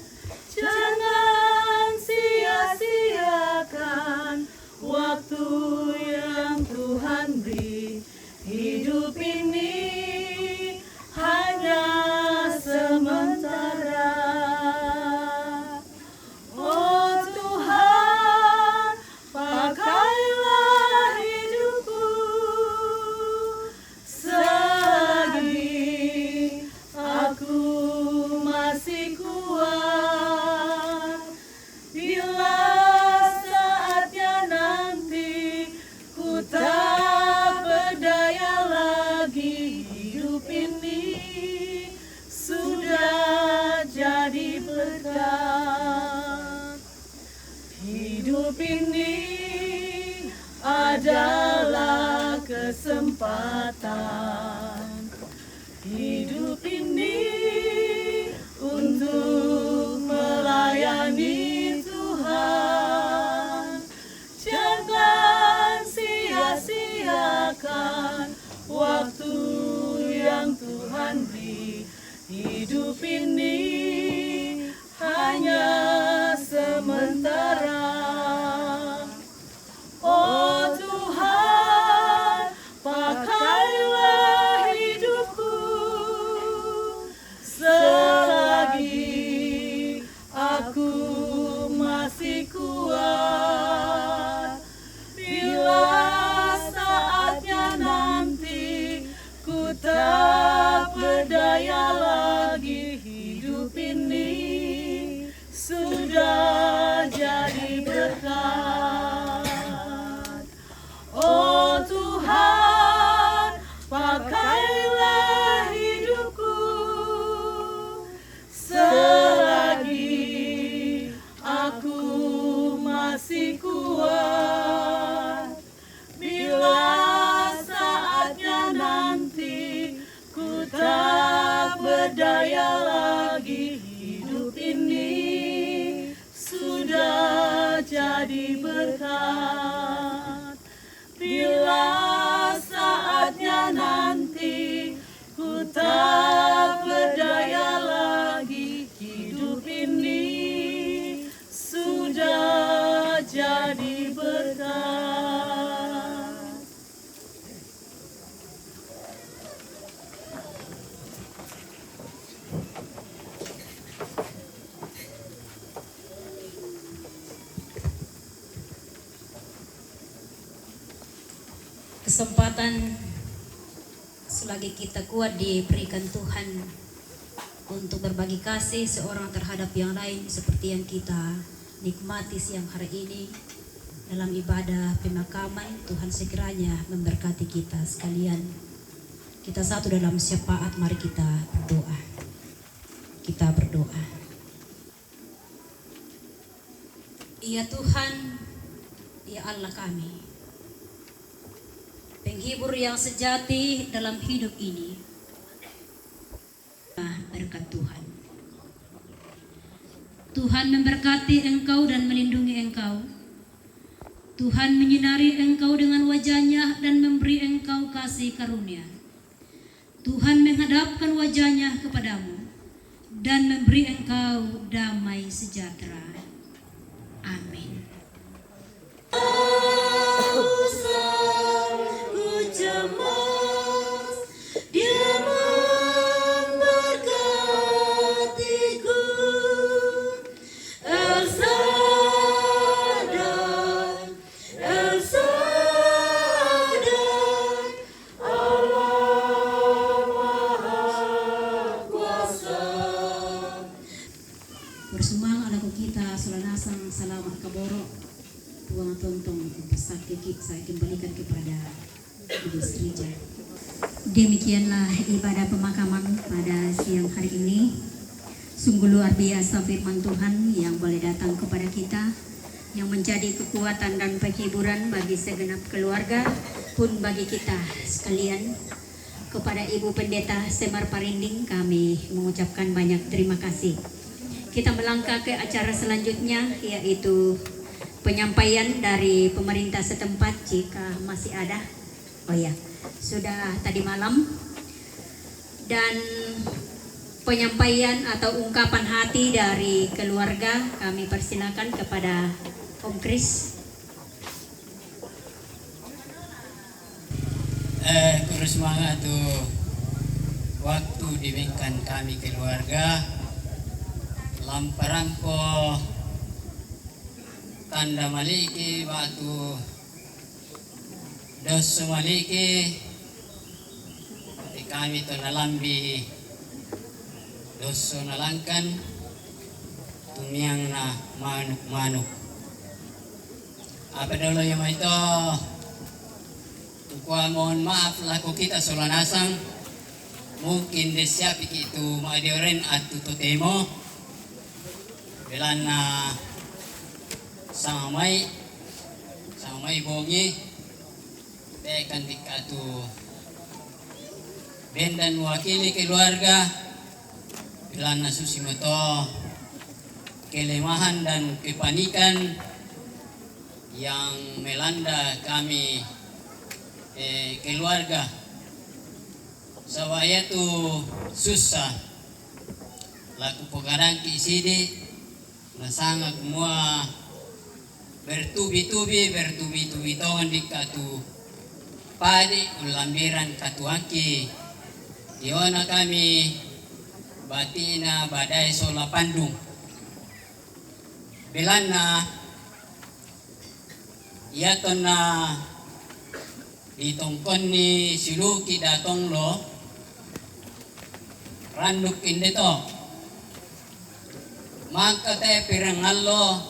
Jangan sia-siakan waktu yang Tuhan beri. Hidup ini hanya sementara. Oh Tuhan, pakailah hidupku selagi aku masih kuat. Bila saatnya nanti ku tak berdaya lagi, hidup ini sudah jadi berkat. Hidup ini adalah kesempatan. Hidup ini untuk melayani Tuhan. Jangan sia-siakan waktu yang Tuhan beri. Hidup ini hanya sementara. Oh Tuhan, pakailah hidupku selagi aku masih kuat. Bila saatnya nanti ku tak berdaya lagi, hidup ini sudah jadi berkat. Oh Tuhan, pakailah hidupku selagi aku masih kuat. Bila saatnya nanti ku tak berdaya lagi, hidup ini sudah jadi berkat. Bila saatnya nanti ku tak berdaya lagi, hidup ini sudah jadi berkat. Kesempatan selagi kita kuat diberikan Tuhan untuk berbagi kasih seorang terhadap yang lain seperti yang kita nikmati siang hari ini dalam ibadah pemakaman. Tuhan sekiranya memberkati kita sekalian. Kita satu dalam syafaat, mari kita berdoa. Kita berdoa. Ya Tuhan, ya Allah kami, penghibur yang sejati dalam hidup ini. Berkat Tuhan. Tuhan memberkati engkau dan melindungi engkau. Tuhan menyinari engkau dengan wajahnya dan memberi engkau kasih karunia. Tuhan menghadapkan wajahnya kepadamu dan memberi engkau damai sejahtera. Amin. Dia memberkatiku. El Shaddai, El Shaddai, Allah Maha Kuasa. Bersumang alaku kita sola nasang salama' kaboro'. Puang tontong umpassakkeki', saya kembalikan kepada Ibu Srija. Demikianlah ibadah pemakaman pada siang hari ini. Sungguh luar biasa firman Tuhan yang boleh datang kepada kita, yang menjadi kekuatan dan penghiburan bagi segenap keluarga, pun bagi kita sekalian. Kepada Ibu Pendeta Semar Parinding, kami mengucapkan banyak terima kasih. Kita melangkah ke acara selanjutnya, yaitu penyampaian dari pemerintah setempat, jika masih ada. Oh ya, sudah tadi malam. Dan penyampaian atau ungkapan hati dari keluarga, kami persilakan kepada Om Kris. Eh, kurus manga tu waktu diberikan kami keluarga. Lamparanko tanda maliki batu dosso maliki, di kami to nalambi dosso nalangkan tumiangna manuk-manuk. Apa dolo ya mai to? Kukua mohon maaf lako kita sola nasang. Mungkin de siapiki tu ma'dioren attu totemo. Belanna samai, samai bongi. Tekan dikatu bendan wakili keluarga. Belanna susi mato kelemahan dan kepanikan yang melanda kami, eh, keluarga. Saba' iatu sussa, laku pogadangki sidi, nasanga kumua bertubi-tubi, bertubi-tubi tongan dikatu padi ullambiran katuangki. Diona kami batina badae sola pandung. Belanna iatonna ditongkonni siulu'ki datong lo, randuk inde to. Mangka te pirangallo,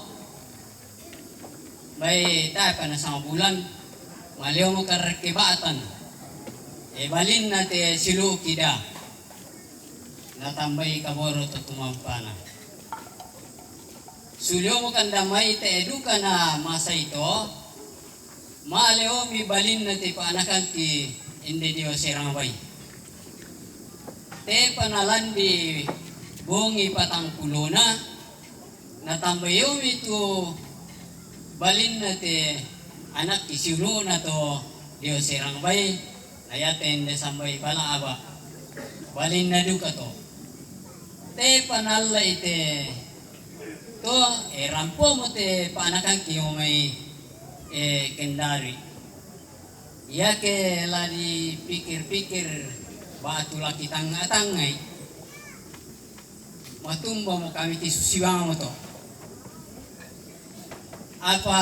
bai tae pana sama bulan, maleomo karrekke ba'tan. E balinna te siulu'ki da. Natambai kaboro to tumampana. Suliomo kandamai te dukana masai to, maleomi balinna te pa'nakangki inde dio serang bai. Te panalandi bongi patangkulona, natambaiomi tu balinna te anakki siulu'na to dio serang bai, na iate inde sambai bala aba. Balinna duka to. Te panallai te to, e rampomo te pa'nakangki omai, e kendari. Iake la dipikir-pikir batu laki tangnga-tangngai, matumbamo kami ti susiwangmo to. Apa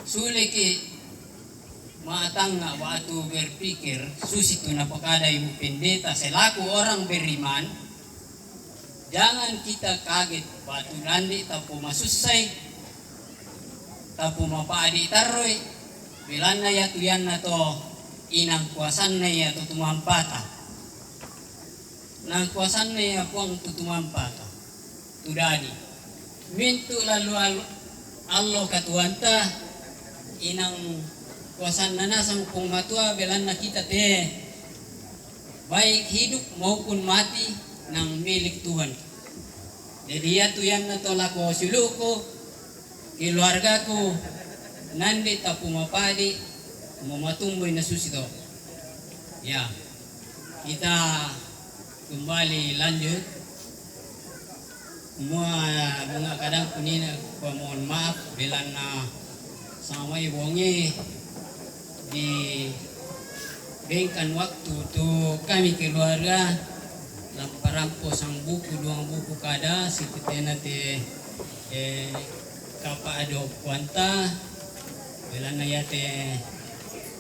suleki Matanga waktu berpikir, susi tu napakada ibu pendeta selaku orang beriman, jangan kita kaget waktu nandi tapu masussai, tapu mapadi tarroi, belanna yatu yanna to inang kuasanna yatu tumampata. Nang kuasanna ya Puang tu tumampata. Tudadi. Mintu lalu al-, allo katuanta inang kuasanna nasang Puang Matua belanna kita te baik hidup maupun mati nang milik Tuhan. Jadi yatu yanna to lako suluku, keluargaku, nandi tapu mapadi, mamatumbo ina susi to. Ya, kita kembali lanjut. Mua bunga kadang kunina, kwa mohon maaf belanna samai bongi di bengkan waktu tu kami keluarga lamparampo sang buku duang buku kada sititena te eh, kapa ado kuanta belanna yate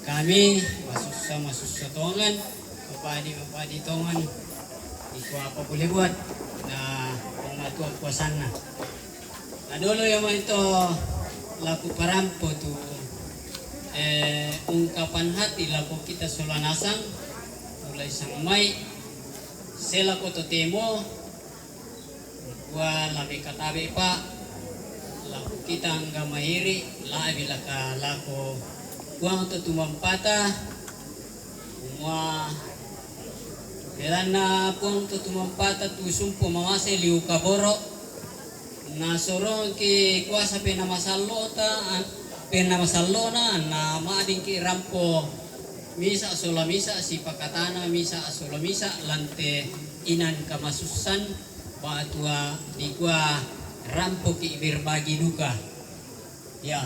kami masussa masussa tongan mapadi mapadi tongan iko apa boleh buat na Puang Matua kuasanna. Adolo ya mai to laku parampo tu eh, ungkapan hati laku kita sola nasang mulai sang mai selaku totemo. Wa labe katabe pa laku kita angga mairi labe laka lako Puang to tumampata. Mua belanna Puang to tumampata tu sumpo mawase liu kaboro. Nasorongki kuasa penna masallota, penna masallona na madingki rampo misa sola misa sipakatana misa sola misa lante inan kamasussan batua dikua rampoki berbagi duka. Ya.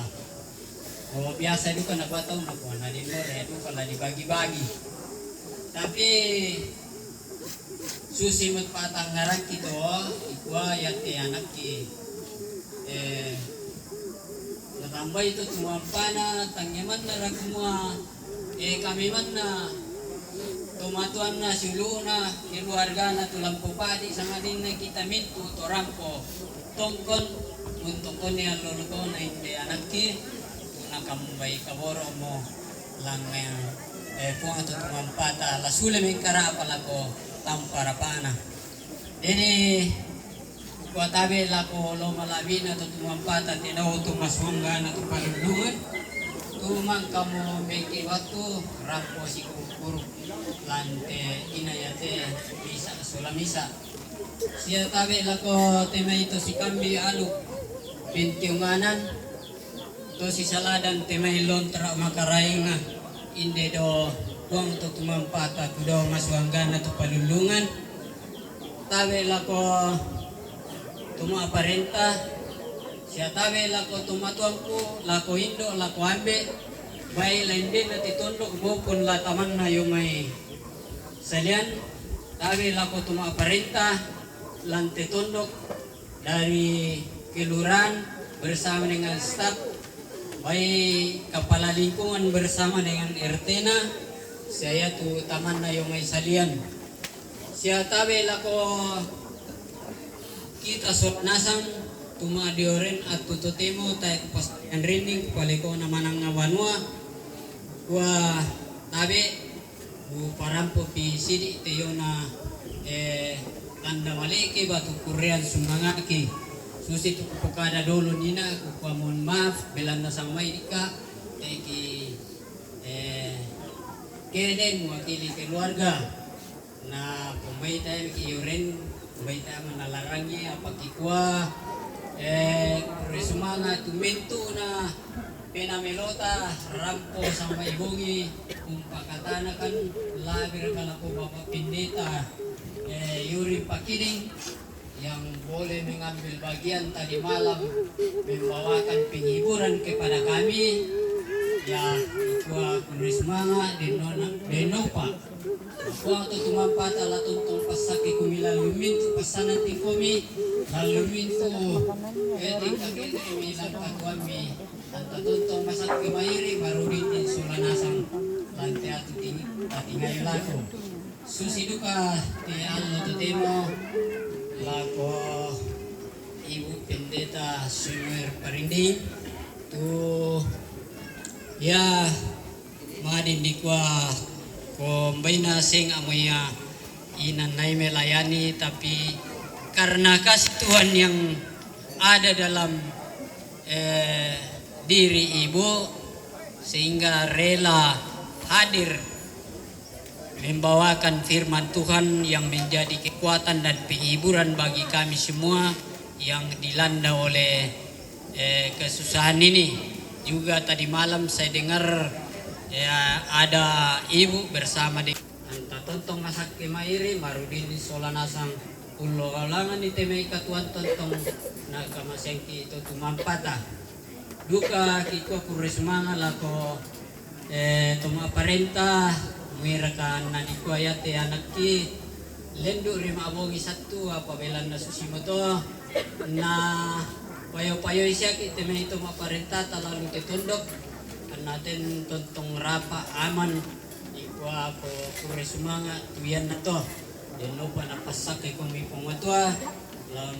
Oh, biasa duka na batau na kuana di lore duka la dibagi-bagi. Tapi susi mut patangngarangki to ikua yate anakki eh natambai tu tuampana tangngemanna rakumua eh kami manna tomatuanna siuluna keluargana tu lampu padi samadinna kita mintu to rampo tongkon untuk koni allolokona inde anakki nakambai kaboromo langnge eh puang tu tuampata la sule mengkara apa lako tampa rapana. Jadi kuatabe lako lo malabina tu tuampata tedau tu masuanggana tu palullungan tu mangkamo meki waktu rampo sikukuru lante inayate misa sola misa. Sia tabe lako temai to sikambi alu pentiunganan to sisaladan temai lontara makaraenga inde do puang to tumampata tu do masuanggana tu palullungan. Tabe lako tuma parenta sia tabe lako tumatuangku lako indo lako ambe baik laindena titondok maupun la tamanna yomai salian tabe lako tuma parenta lante tondok dari kelurahan bersama dengan staf baik kepala lingkungan bersama dengan R T-na saya tu tamanna yomai salian sia tabe lako kita so nasang tuma dioren attu totemo tae kupas rinding palekona manang banua kua tabe Ku parampopi sidi teyona eh, tanda maleke batu kurean sumangaki susi tu kupokada dolo nina kukua mohon maaf belanna samai dika teki eh, keden wakili keluarga na pembaita ki yoren pembaita mana larangi apa kikua eh, kure sumanga tu mentu na Pena melota rampo sampai bongi umpakatanakan labir kalako Bapak Pendeta eh, Yuri Pakiding yang boleh mengambil bagian tadi malam membawakan penghiburan kepada kami. Ya, ikua Kurre Sumanga' denno-, dennopa. Kua to tumampata la tontong passakke kumi lan lumintu passanan tingkomi, lan lumintu, eh, tingkaketemi lan katuammi, anta tontong masakke mairi, marudinni sola nasang lan te atu ting-, tatingai lako. Susi duka te allo totemo lako Ibu Pendeta Samuel Parinding tu, ya, madin dikua ko mbaina seng amoya inannai melayani, tapi karena kasih Tuhan yang ada dalam, eh, diri ibu, sehingga rela hadir membawakan firman Tuhan yang menjadi kekuatan dan penghiburan bagi kami semua yang dilanda oleh, eh, kesusahan ini. Juga tadi malam saya dengar, ya, ada ibu bersama dengan anta tontong masakke mairi, marudinni sola nasang ullolanganni te mai katuoan tontong nakamaseangki to tumampata. Duka kikua Kurre Sumanga' lako, eh, to ma'parenta, muiraka nadikua iate anakki lendu' ri ma'bongi sattu, apa belanna susi moto na payo-payoi siaki te mai to ma'parenta talalu te tondok, annaten tontong rapa aman. Ikua ko Kurre Sumanga' tu ianna to. Dennopa napassakke komi Puang Matua, lan,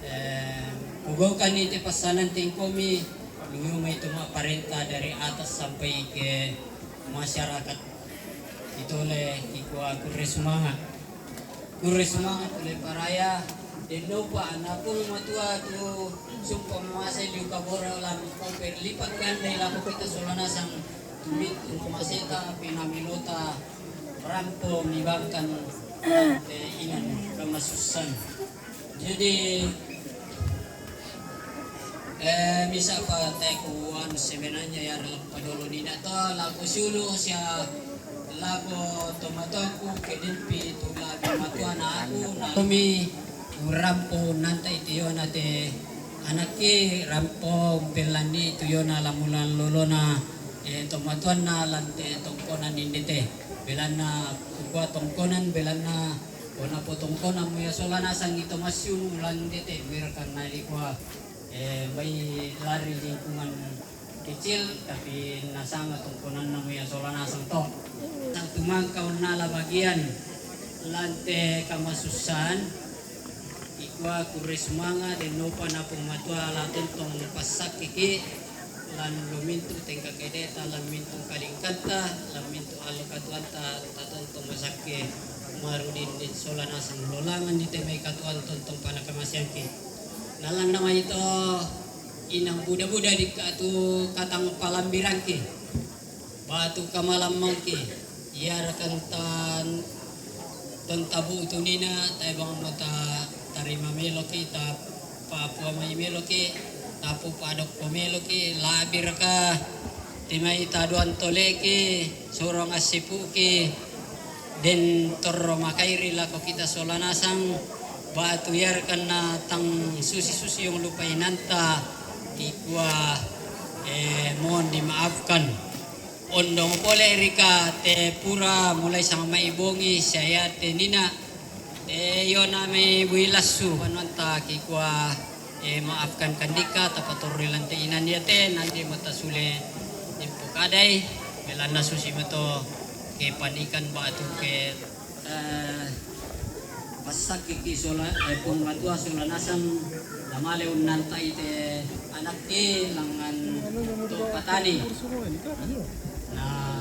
eh, pogaukanni te passanan tingkomi, luyu mai to ma'parenta dari atas sampai ke masyarakat. Itole ikua Kurre Sumanga'. Kurre Sumanga' tole paraya, dennopa na Puang Matua tu sumpa mamase liu kaboro lan pompe lipat ganda lako kita sola nasang tumittu mamaseta, penamelota rampo mibangkan te inan kamasussan. Jadi, eh, misa'pa te ku anu sebenarnya ya, padolo nina to lako sulu sia lako tomatoku, kedempi tu labi matuana aku, na mi urampo nanta itu yona te anakki rampo umpellanni tu yona lamulan lolona, eh, tomatuanna lan te tongkonan indete. Belanna kukua tongkonan, belanna ko napotongkonammu ya sola nasangi to massiulu lan indete, muirakan na dikua, eh, bai lari lingkungan kecil, tapi nasanga tongkonanna mu ya sola nasang to. Sang tumangka unnala bagian lan te kamasussan, ikua Kurre Sumanga', dennopa na Puang Matua la tontong passakkeki lan lumintu tengka kedeta, lan mintu kalingkatta, lan mintu allo katuoanta, tatontong masakke marudindin sola nasang lolangan di te mai katuoan tontong panakamaseangki. Nalanna mai to inang buda-buda dikka tu katang palambirangki, batu kamalammangki, iarakan tan-, tantabu tunina, tae bang mo ta tarima meloki, ta papua mai meloki, tapu padokko meloki, labiraka timai taduan toleki, surong assipuki, den torro makairi lako kita sola nasang, batu iarkanna tang susi-susi yang lupa inanta, ikua, eh, mohon dimaafkan. Ondong pole rika te pura mulai sama mai bongi saya te nina, te yona mai bui lassu. Panuanta kikua, eh, maafkan kandika, tapatorri lante inan ya te, nanti mata sule tempo kadai, belanna susi mato ke panikan batu ke, eh, passakkiki sola, eh, Puang Matua sola nasang namale unnantai te anakki langngan to patani. Na